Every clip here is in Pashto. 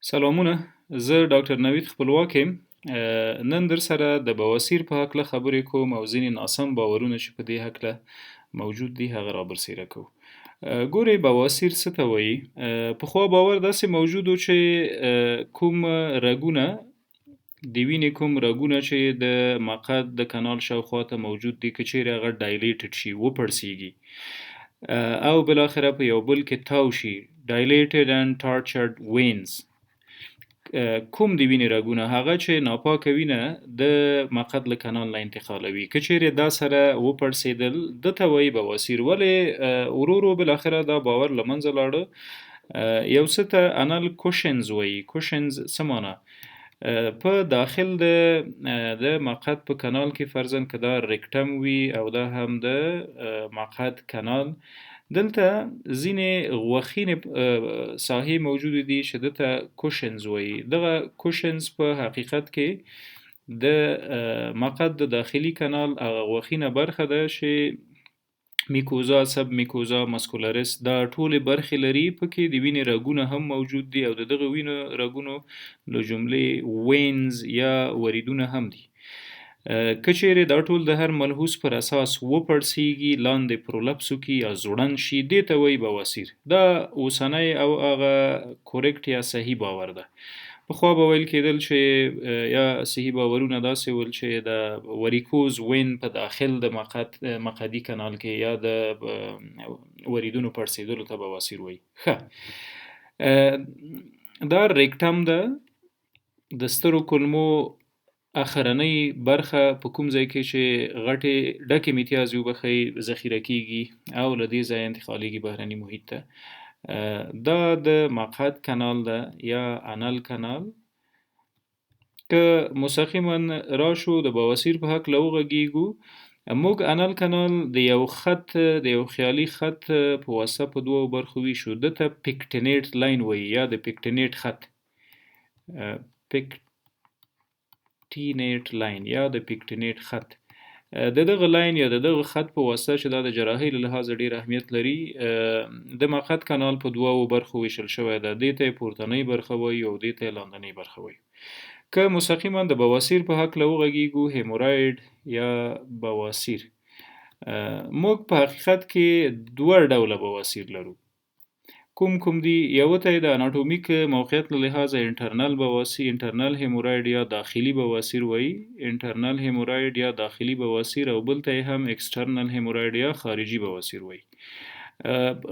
سلامونه، زه ډاکټر نوید خپلواک یم. نن درسره د بواسیر په هکله خبرې کوم او ځینې ناسم باورونه چې په دې هکله موجود دي هغه رابرسېره کوو. ګورئ، بواسیر څه ته وایي؟ پخوا باور داسې موجود و چې کوم رګونه د وینې، کوم رګونه چې د مقعد د کانال شاوخوا ته موجود دي، که چیرې هغه dilated شي، وپړسیږي او بالاخره په یو بل کې تاو شي، dilated and tortured veins، کوم د وینې رګونه هغه چې ناپاکه وینه د مقعد له کانال نه انتقالوي، که چیرې دا سره وپړسېدل، ده ته وایي بواسیر. ولې ورو ورو بالاخره دا باور له منځه لاړه. یو څه ته anal cushions وایي. cushions څه معنا؟ په داخل د مقعد په کانال کې، فرضاً که دا rectum وي او دا هم د مقعد کانال، دلته ځینې غوښینې ساحې موجودې دي چې ده ته cushions وایي. دغه cushions په حقیقت کې د مقعد د داخلي کانال هغه غوښینه برخه ده چې mucosa، submucosa، muscularis دا ټولې برخې لري. پکې د وینې رګونه هم موجود دي او د دغه وینو رګونو له جملې veins یا وریدونه هم دي. که چیرې دا ټول د هر ملحوظ پر اساس وپړسیږي، لاندې prolapse وکړي یا ځوړند شي، دې ته وایي بواسیر. دا اوسنی او هغه correct یا صحیح باور ده. پخوا به ویل کېدل چې یا صحیح باورونه داسې ول چې د varicose vein په داخل د مقعدي کانال کې یا د وریدونو پړسېدلو ته بواسیر وایي. ښه، دا rectum ده، د سترو کولمو اخرنۍ برخه په کوم ځای کې چې غټې ډکې میتیازې وبخښئ ذخیره کیږي او له دې ځایه انتقالیږي بهرني محیط ته. دا د مقعد کانال ده یا anal canal. که مستقیما راشو د بواسیر په هکله وغږیږو، موږ anal canal د یو خط، د یو خیالي خط په واسطه په دوو برخو ویشو. ده ته pectinate line وایي یا د pectinate خط، pectinate line یا د pectinate خط. د دغه line یا د دغه خط په واسطه چې دا د جراحۍ له لحاظه ډېر اهمیت لري، د مقعد کانال په دوو برخو ویشل شوی ده. دې ته یې پورتنۍ برخه وایي او دې ته یې لاندنۍ برخه وایي. که مستقیما د بواسیر په هکله وغږیږو، hemorrhoid یا بواسیر، موږ په حقیقت کې دوه ډوله بواسیر لرو. کوم کوم دي؟ یو ته یې د اناټومیک موقعیت له لحاظه internal بواسیر، internal hemorrhoid یا داخلي بواسیر وایي، internal hemorrhoid یا داخلي بواسیر، او بل ته یې هم external hemorrhoid یا خارجي بواسیر وایي.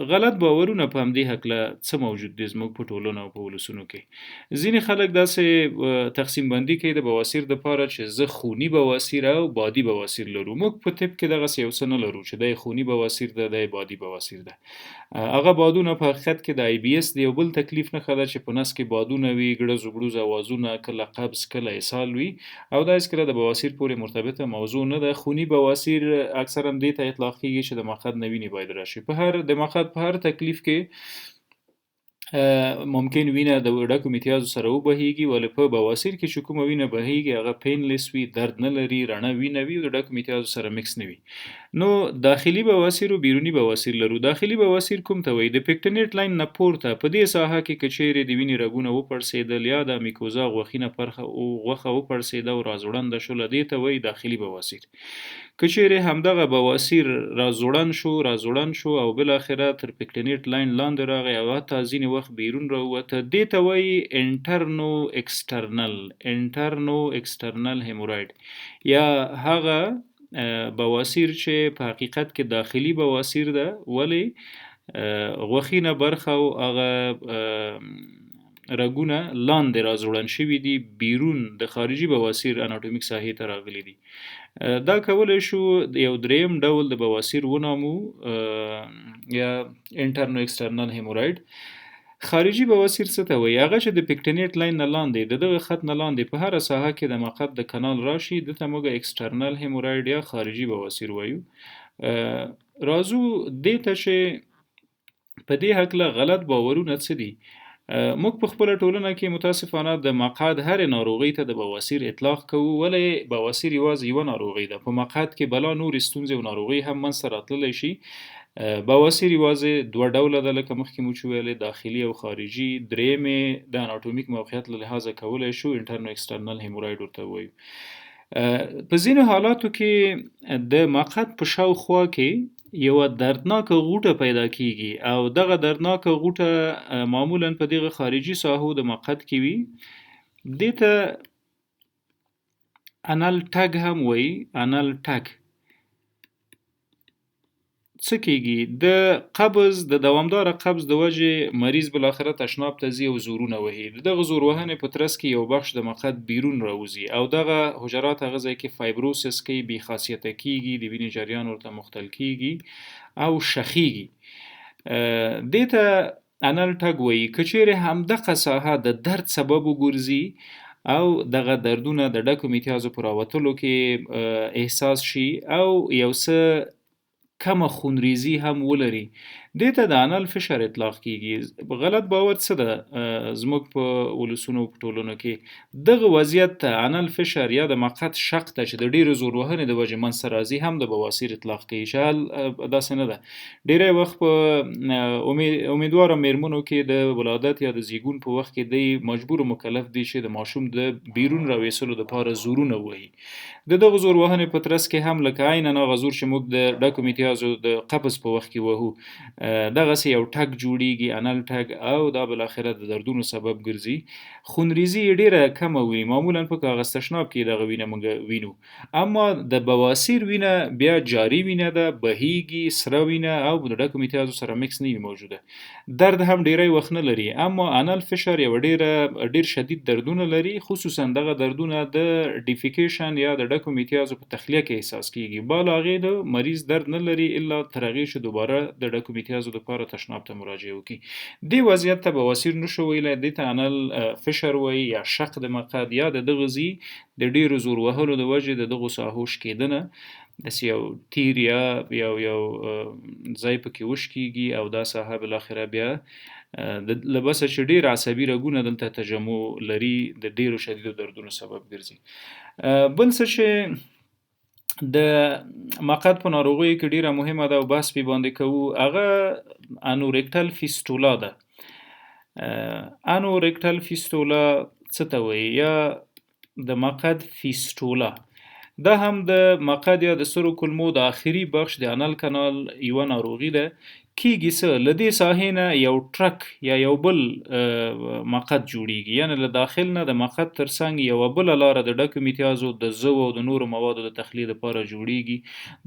غلط باورونه په همدې هکله څه موجود دي زموږ په ټولنه او په ولسونو کې؟ ځینې خلک داسې تقسیم بندي کوي د بواسیر دپاره چې زه خوني بواسیر او بادي بواسیر لرو. موږ په طب کې دغسې یو څه نه لرو چې دی خوني بواسیر ده، دی بادي بواسیر ده. هغه بادونه په حقیقت کې د IBS د یو بل تکلیف نښه ده چې په نس کې بادونه وي، ګړز و ګړوز اوازونه، کله قبض کله اسهال وي، او دا هېڅکله د بواسیر پورې مرتبطه موضوع نه ده. خوني بواسیر اکثرا دې ته اطلاق کېږي چې د مقعد نه وینې باید راشي. په هر د مقعد په هر تکلیف کې ممکن وینه د ډکو میتیازو سره وبهیږي، ولې په بواسیر کې چې کومه وینه بهیږي هغه painless وي، درد نه لري، رڼه وینه وي او د ډکو میتیازو سره mix نه وي. نو داخلي بواسیر او بیروني بواسیر لرو. داخلي بواسیر کوم ته وایي؟ د pectinate line نه پورته په دې ساحه کې که چیرې د وینې رګونه وپړسېدل یا د mucosa غوښینه پرخه غوښه وپړسېده او راځوړنده شوله، دې ته وایي داخلي بواسیر. که چیرې همدغه بواسیر راځوړند شو، راځوړند شو او بالاخره تر pectinate line لاندې راغی او حتی ځینې وخت بیرون راووته، دې ته وایي interno external، interno external hemorrhoid، یا هغه بواسیر چې په حقیقت کې داخلي بواسیر ده، ولې غوښینه برخه او هغه رګونه لاندې راځوړند شوي دي، بیرون د خارجي بواسیر اناټومیک ساحې ته راغلي دي. دا کولی شو یو دریم ډول د بواسیر ونامو یا interno external hemorrhoid. خارجي بواسیر څه ته وایي؟ هغه چې د pectinate line نه لاندې، د دغه خط نه لاندې په هره ساحه کې د مقعد د کانال راشي، ده ته موږ external hemorrhoid یا خارجي بواسیر وایو. راځو دې ته چې په دې هکله غلط باورونه څه دي. موږ په خپله ټولنه کې متاسفانه د مقعد هرې ناروغۍ ته د بواسیر اطلاق کوو، ولې بواسیر یوازې یوه ناروغۍ ده. په مقعد کې بلا نورې ستونزې او ناروغۍ هم منځته راتللی شي. بواسیر یوازې دوه ډوله ده، لکه مخکې مو چې ویلې، داخلي او خارجي. درېیم یې د اناټومیک موقعیت له لحاظه کولی شو انټرنو اکسټرنل هیموراید ورته ووایو. په ځینو حالاتو کې د مقعد په شاوخوا کې یوه دردناکه غوټه پیدا کیږي او دغه دردناکه غوټه معمولا په دغه خارجي ساحو د مقعد کې وي. دې ته انل ټګ هم وایي. انل ټګ څه کیږي؟ د قبض، د دوامداره قبض د وجې مریض بالاخره تشناب ته ځي او زورونه وهي. د دغه زور وهنې په ترڅ کې یو بخش د مقعد بیرون راوځي او دغه حجرات هغه ځای کې فایبروسس کوي، بې خاصیته کیږي، د وینې جریان ورته مختل کیږي او شخیږي. دې ته انل ټګ وایي. که چیرې همدغه ساحه د درد سبب وګرځي او دغه دردونه د ډکو میتیازو په راوتلو کې احساس شي او یو څه کمه خونریزي هم ولري، دې ته د انل فشر اطلاق کیږي. غلط باور څه ده زموږ په ولسونو په ټولنو کې؟ دغه وضعیت ته انل فشر یا د مقعد شق ته چې د ډېرې زور وهنې د وجې منځته راځي هم د بواسیر اطلاق کوي، چې حال داسې نه ده. ډېری وخت په امیدواره میرمنو کې د ولادت یا د زیږون په وخت کې دی مجبور او مکلف دي چې د ماشوم د بیرون راویستلو دپاره زورونه ووهي. د دغه زور وهنې په ترڅ کې هم لکه عینا هغه زور چې موږ د ډکو میتیازو د قبض په وخت کې وهو، دغسې یو ټګ جوړیږي، انل ټګ، او دا بالاخره د دردونو سبب ګرځي. خونریزي یې ډېره کمه وي، معمولا په کاغذ تشناب کې دغه وینه موږ وینو. اما د بواسیر وینه بیا جاري وینه ده، بهیږي، سره وینه او د ډکو میتیازو سره مکس نه وي موجوده. درد هم ډېری وخت نه لري، اما انل فشر یوه ډېر شدید دردونه لري، خصوصا دغه دردونه د ډیفیکیشن یا د ډکو میتیازو په تخلیه کې احساس کیږي. بالا هغې د مریض درد نه لري الا تر هغې چې دوباره د ډکو میتیازو دپاره تشناب ته مراجعه وکړي. دې وضعیت ته بواسیر نشو ویلی، دې ته انل فشر وایي یا شق د مقعد یا د دغه ځي د ډېرو زور وهلو د وجې د دغو ساحو شکېدنه، داسې یو تیر یا یو ځای پکې وشکېږي او دا ساحه بالاخره بیا له بسه چې ډېر عصبي رګونه دلته تجمع لري د ډېرو شدیدو دردونو سبب ګرځي. بل څه چې د مقعد په ناروغیو کې ډېره مهمه ده او بحث پې باندې کوو، هغه انوریکټل فیستولا ده. انوریکټل فیستولا څه ته وایي یا د مقعد فیستولا؟ دا هم د مقعد یا د سترو کولمو د آخري بخش د انل کانال یوه ناروغي ده. کیږي څه؟ له دې ساحې نه یو ټرک یا یو بل مقعد جوړیږي، یعنې له داخل نه د مقعد تر څنګ یوه بله لاره د ډکو میتیازو د زو او د نورو موادو د تخلیې دپاره جوړیږي.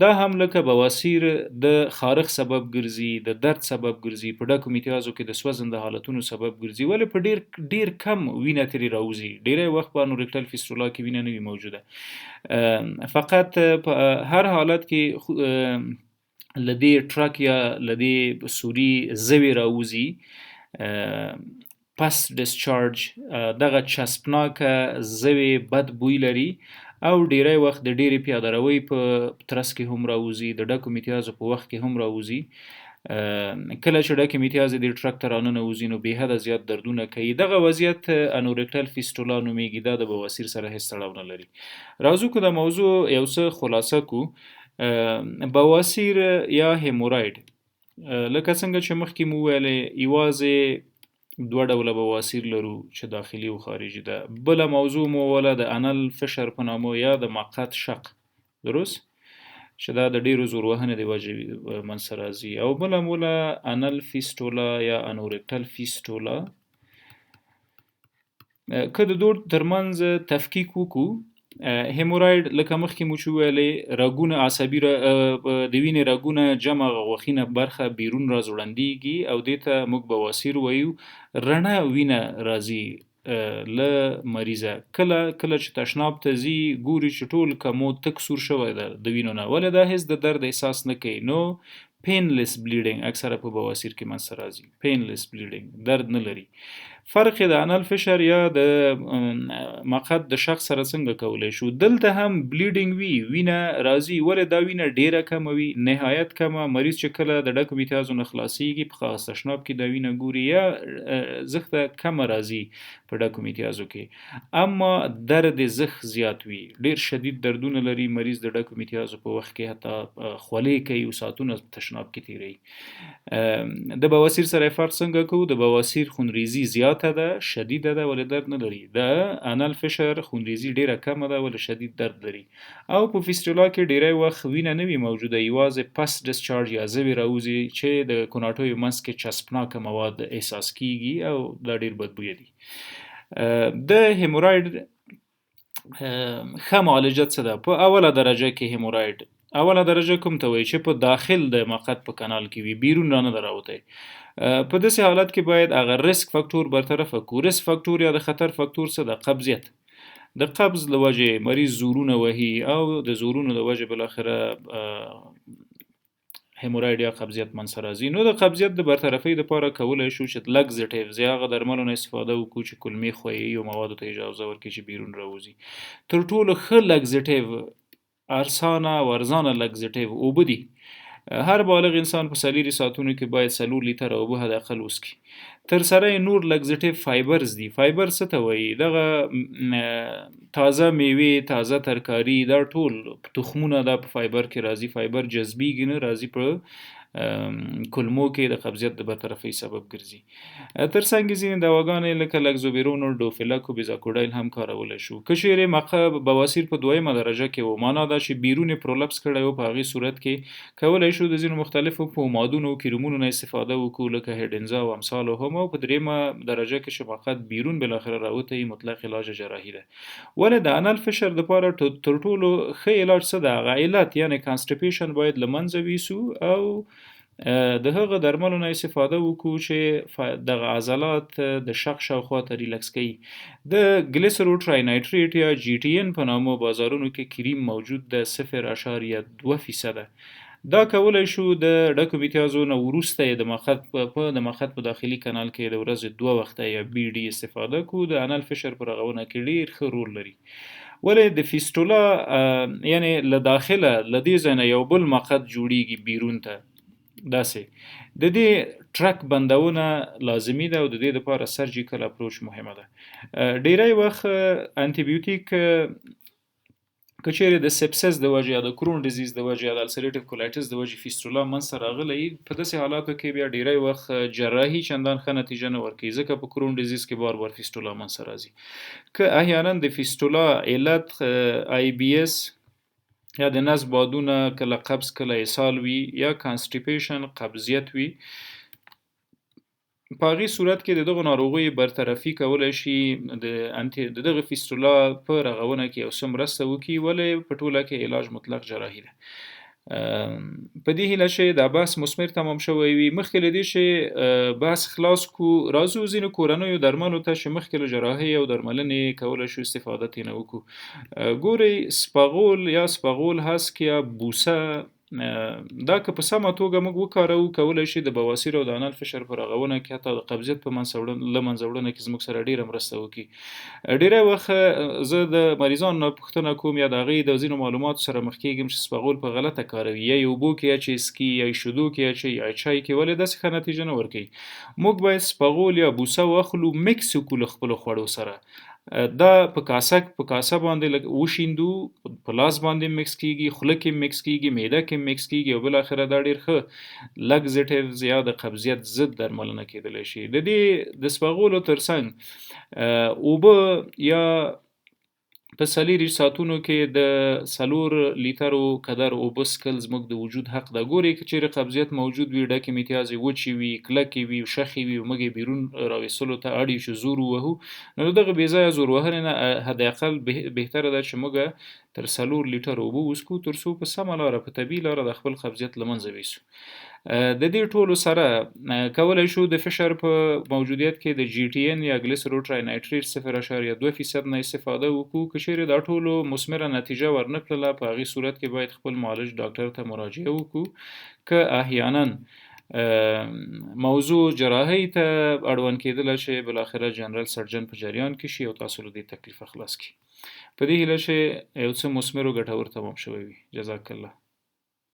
دا هم لکه بواسیر د خارښ سبب ګرځي، د درد سبب ګرځي، په ډکو میتیازو کې د سوځنده حالتونو سبب ګرځي، ولې په ډېر کم وینه ترې راوځي. ډېری وخت په انوریکټل فیستولا کې وینه نه وي موجوده. فقط په هر حالت کې له دې ټرک یا له دې سوري زوې راوځي، پس ډسچارج، دغه چسپناکه زوې بد بوی لري او ډیری وخت د ډېرې پیاده روۍ په ترڅ کې هم راوځي، د ډکو میتیازو په وخت کې هم راوځي. کله چې ډکې میتیازې دې ټرک ته راننوځي نو بې حده زیات دردونه کوي. دغه وضعیت انوریکټل فیستولا نومیږي. دا د بواسیر سره هیڅ تړاو نه لري. راځو که دا موضوع یو څه خلاصه کو. بواسیر یا هیموراید لکه څنګه چې مخکې مو وویلې، یوازې دوه ډوله بواسیر لرو چې داخلي او خارجي ده. بله موضوع مو وله د انل فشر په نامه یا د مقعد شق، درست، چې دا د ډېرو زور وهنې د وجې منځته راځي. او بله مو له انل فیستولا یا انوریکټل فیستولا. که د دوو ترمنځ تفکیک وکړو، هیموراید لکه مخکې مو چې وویلې، رګونه عصبي د وینې رګونه جمع غوښینه برخه بیرون راځوړندېږي او دې ته موږ بواسیر وایو. رڼه وینه راځي له مریضه، کله کله چې تشناب ته ځي ګوري چې ټول کمود تک سور شوی ده د وینو نه، ولې دا هیڅ د درد احساس نه کوي. نو پینلیس بلیډینګ اکثره په بواسیر کې منځته راځي. پینلیس بلیډینګ، درد نه لري. فرق یې د انل فشر یا د مقعد د شق سره څنګه کولی شو؟ دلته هم بلیډینګ وي، وینه راځي، ولې دا وینه ډیره کمه وي، نهایت کمه. مریض چې کله د ډکو میتیازو نه خلاصیږي په کاغذ تشناب کې دا وینه ګوري یا زښته کمه راځي په ډکو میتیازو کې. اما درد یې زښت زیات وي، ډیر شدید دردونه لري مریض د ډکو میتیازو په وخت کې، حتی خولې کوي او ساعتونه تشناب کې تیروي. د بواسیر سره یې فرق څنګه کوو؟ د بواسیر خونریزي زیاته ده، شدیده ده، ولې درد نه لري. د انل فشر خونریزي ډیره کمه ده، ولې شدید درد لري. او په فیسټولا کې ډیری وخت وینه نه وي موجوده، یوازې پس ډسچارج یا زوې راوځي چې د کوناټیو منځ کې چسپناکه مواد احساس کیږي او دا ډیر بدبویه دي. د هیموراید ښه معالجه څه ده؟ په اوله درجه کې هیموراید، اوله درجه کوم ته وایي؟ چې په داخل د مقعد په کانال کې وي، بیرون را نه ده راوتی. په داسې حالت کې باید هغه ریسک فاکتور برطرفه کړو. ریسک فاکتور یا د خطر فاکتور څه ده؟ قبضیت. د قبض له وجې مریض زورونه وهي او د زورونو له وجې بالاخره هیموراید یا قبضیت منځته راځي. نو د قبضیت د برطرفۍ لپاره کولی شو چې لګزیټیوز یا هغه درملو نه استفاده وکړو چې کولمې ښویوي او موادو ته اجازه ورکړي چې بیرون راوځي. تر ټولو ښه لګزیټیو، ارسانه او ارزانه لګزیټیو اوبه دي. هر بالغ انسان په 24 ساعتونو کې باید 4 لیتره اوبه حداقل وڅکي. تر سره یې نور لګزیټیو فایبرز دي. فایبر څه ته وایي؟ دغه تازه میوې، تازه ترکاري، دا ټول تخمونه دا په فایبر کې راځي. فایبر جذبیږي نه، راځي په کولمو کې د قبضیت د برطرفۍ سبب ګرځي. تر څنګ یې ځینې دواګانې لکه لګزوبیرونو، ډوفیلک او بیزاکوډایل هم کارولی شو. که چیرې بواسیر په دویمه درجه کې و، معنا دا چې بیرون یې پرولپس کړی و، په هغې صورت کې کولی شو د ځینو مختلفو پومادونو او کریمونو نه استفاده وکړو لکه هیډنزا او امثالو هم. او په دریمه درجه کې چې مقعد بیرون بالاخره راوتی، مطلق علاج جراحي ده. ولې د انل فشر دپاره تر ټولو ښه علاج څه ده؟ هغه علت یعنې کانسټیپیشن باید له منځه ویسو او د هغه درملو نه استفاده وکړو چې دغه عضلات د شق شاوخوا ته ریلکس کوي. د ګلیسرو ټراینایټریټ یا جی ټي ان په نامه بازارونو کې کریم موجود ده، 0.2%. دا کولی شو د ډکو میتیازو نه وروسته یې د مقعد په داخلي کانال کې د ورځې 2 وخته یا بي ډي استفاده کړو. د انل فشر په رغونه کې ډېر ښه رول لري. ولې د فیسټولا یعنې له داخله له دې ځای نه یو بل مقعد جوړیږي بیرون ته، داسې د دې ټرک بندونه لازمي ده او د دې لپاره سرجیکل اپروچ مهمه ده. ډیری وخت انټي بیوټیک که چیرې د سپسس د وجې یا د کرون ډیزیز د وجې یا د السریټیو کولاټیس د وجې فیستولا منځته راغلی، په داسې حالاتو کې بیا ډیری وخت جراحي چندان ښه نتیجه نه ورکوي، ځکه په کرون ډیزیز کې بار بار فیستولا منځته راځي. که احیانا د فیستولا علت آی بي اس یا د نس بادونه، کله قبض کله اسهال وي، یا کانسټیپیشن قبضیت وي، په هغې صورت کې د دغو ناروغیو برطرفي کولی شي د دغه فیستولا په رغونه کې یو څه مرسته وکړي، ولې په ټوله کې علاج مطلق جراحي ده. په دې هیله چې دا بحث مثمر تمام شوی وي. مخکې له دې چې بحث خلاص کړو، راځو ځینو کورنیو درملو ته چې مخکې له جراحۍ او درملنې کولی شو استفاده ترېنه وکړو. ګورئ، سپغول یا سپغول هسک یا بوسه، دا که په سمه توګه موږ وکاروو کولی شي د بواسیر او د انل فشر په رغونه کې، حتی د قبضیت په له منځه وړنه کې زموږ سره ډېره مرسته وکړي. ډېری وخت زه د مریضانو نه پوښتنه کوم یا د هغوی د ځینو معلوماتو سره مخ کېږم چې سپغول په غلطه کاروي، یا یې اوبو کې اچوي څکي، یا یې شیدو کې اچوي، یا یې چای کې، ولې داسې ښه نتیجه نه ورکوي. موږ باید سپغول یا بوسه واخلو، مکس یې کړو له خپلو خوړو سره، دا په کاسه باندې لږ وشیندو، په لاس باندې مکس کیږي، خوله کې مکس کیږي، معده کې مکس کیږي او بالاخره دا ډېر ښه لګزیټیوز یا د قبضیت ضد درملنه کېدلی شي. د دې د سپغولو ترڅنګ اوبه یا په 24 ساعتونو کې د 4 لیترو قدر اوبه څښل زموږ د وجود حق ده. ګورئ که چیرې قبضیت موجود وي، ډکې میتیازې وچې وي، کلکې وي، شخې وي، موږ یې بیرون راویستلو ته اړ یو چې زور ووهو، نو د دغه بې ځایه زور وهنې نه حد اقل بهتره ده چې موږ تر 4 لیټر اوبه وڅښو، تر څو په سمه لاره، په طبیعي لاره د خپل قبضیت له منځه ویسو. د دې ټولو سره کولی شو د فشر په موجودیت کې د جی ټي ان یا ګلیسرو ټراینایټریټ 0.2% نه استفاده وکړو. که چیرې دا ټولو مثمره نتیجه ورنه کړله، په هغې صورت کې باید خپل معالج ډاکټر ته مراجعه وکړو. که احیانا موضوع جراحۍ ته اړوند کېدله چې بالاخره جنرال سرجن په جریان کې شي او تاسو له دې تکلیفه خلاص کړي. په دې هیله چې یو څه مثمر او ګټور تمام شوی وي. جزاک الله.